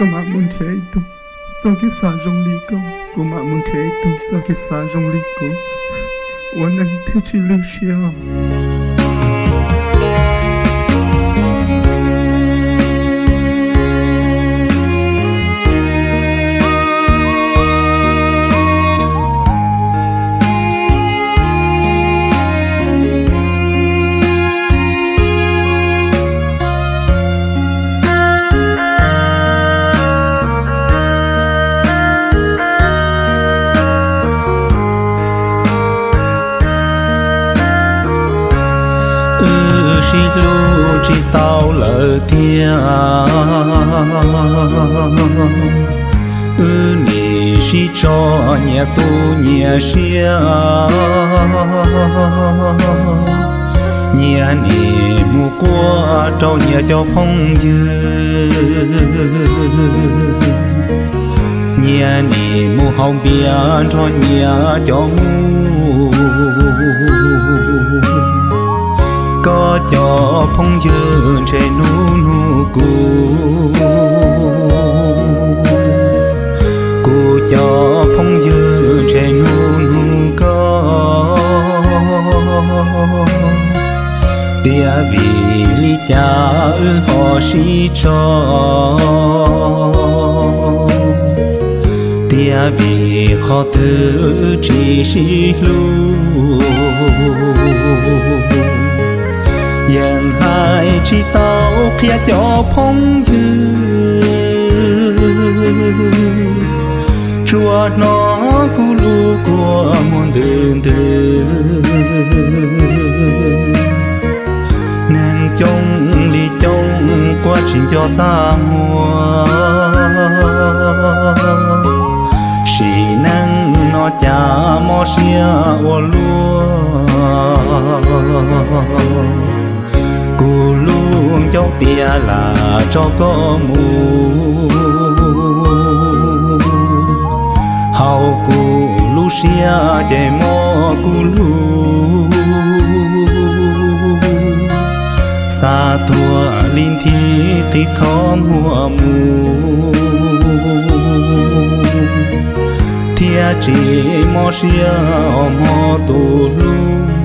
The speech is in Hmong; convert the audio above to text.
Koj mam mus nrhiav ib tug txoj kev xav zoo li koj, kuv mam mus nrhiav ib tug txoj kev xav zoo li kuv, ua neej thiaj tsis lwj siab. Wb sib hlub tsis tau lawm tiag, wb nim sib tso nyias tu nyias siab, nyias nim mus quaj rau nyias cov phooj ywg, nyias nim mus haus npias nrog nyias cov mus. Koj cov phooj ywg ntshe hnub hnub kuv, kuv cov phooj ywg ntshe hnub hnub koj. Tias vim li cas wb ho sib tso, tias vim qhov twg wb tsis sib hlub. Yeej hais tsis tau qhia cov phooj ywg, tsuas hnov kuv lub kua muag ntws ntws. Neeg coob li coob quaj tsis nco txaj muag, sim neej no cas mob siab ua luaj. Kuv lub ncauj tias lam tso koj mus, haus kuv lub siab ces mob kuv lub. Xa tuag li nthi qi qhov muag mus, thiab tsis mob siab os mog tus hlub.